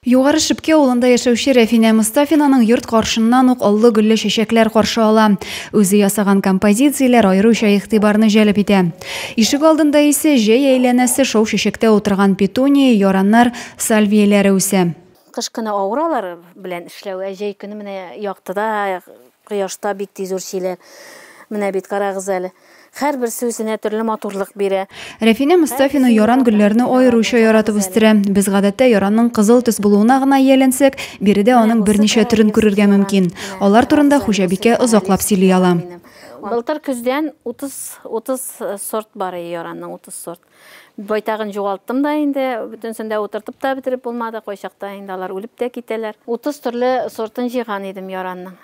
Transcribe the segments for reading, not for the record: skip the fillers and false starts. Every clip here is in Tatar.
Югары Шепкә авылында яшәүче Рәфинә Мостафинаның йорт каршыннан ук аллы-гөлле чәчәкләр каршы ала. Үзе ясаган композицияләр аеруча игътибарны җәлеп итә. Ишек алдында исә җәй әйләнәсе шау чәчәктә утырган петуния, яраннар, сальвияләре үсә. Кыш көне авыр алар белән эшләү, ә җәй көне менә яктыда, кояшта бик тиз үрчиләр. Менә бит, карагыз әле. Һәрберсе үзенә төрле матурлык бирә. Рәфинә Мостафина яран гөлләрне аеруча яратып үстерә. Без гадәттә яранның кызыл төс булуына гына ияләнсәк, биредә аның берничә төрен күрергә мөмкин. Алар турында хуҗабикә озаклап сөйли ала. Былтыр көздән 30, 30 сорт бар иде яранның, 30 сорт. Байтагын югалттым да инде, бөтенесен дә утыртып та бетереп булмады, кайчакта инде алар үлеп тә китәләр. 30 төрле сортын җыйган идем яранның.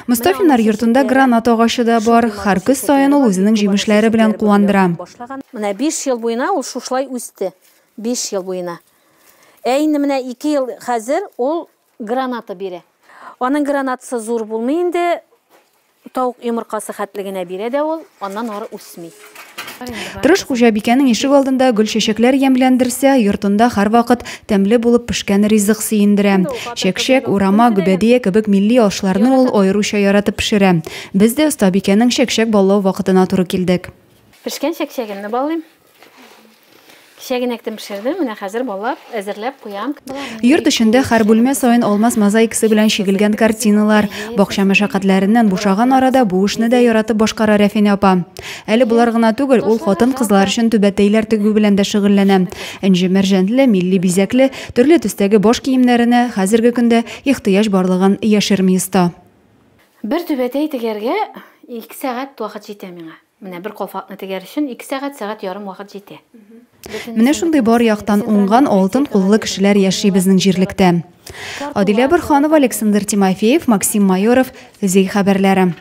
Мостафиннар йортында гранат агачы да бар. Һәр көз саен ул үзенең җимешләре белән куандыра. Менә 5 ел буена ул шушылай үсте. 5 ел буена. Ә инде менә 2 ел хәзер ул граната бирә. Аның гранатасы зур булмый инде, Тавык йомыркасы хәтле генә бирә дә ул, аннан ары үсми. Тырыш хуҗабикәнең ишек алдында гөл-чәчәкләр ямьләндерсә, йортында һәрвакыт тәмле булып пешкән ризык сөендерә. Чәкчәк, урама, гөбәдия кебек милли ашларны ул аеруча яратып пешерә. Без дә остабикәнең чәкчәк баллау вакытына туры килдек. Пешкән чәкчәгемне баллыйм. Кичә генә кем пешерде, менә хәзер баллап, әзерләп куям. Йорт эчендә һәр бүлмә саен алмаз мозаикасы белән чигелгән картиналар. Бакча мәшәкатьләреннән бушаган арада бу эшне дә яратып башкара Рәфинә апа. Әле болар гына түгел, ул хатын-кызлар өчен түбәтәйләр тегү белән дә шөгыльләнә. Энҗе-мәрҗәнле, милли бизәкле, төрле төстәге баш киемнәренә хәзерге көндә ихтыяҗ барлыгын яшерми оста. Бер түбәтәй тегәргә 2 сәгать вакыт җитә миңа. Менә бер калфакны тегәр өчен 2 сәгать, сәгать ярым вакыт җитә. Менә шундый бар яктан уңган, алтын куллы кешеләр яши безнең җирлектә. Адилә Борһанова, Александр Тимофеев, Максим Майоров, Зәй хәбәрләре.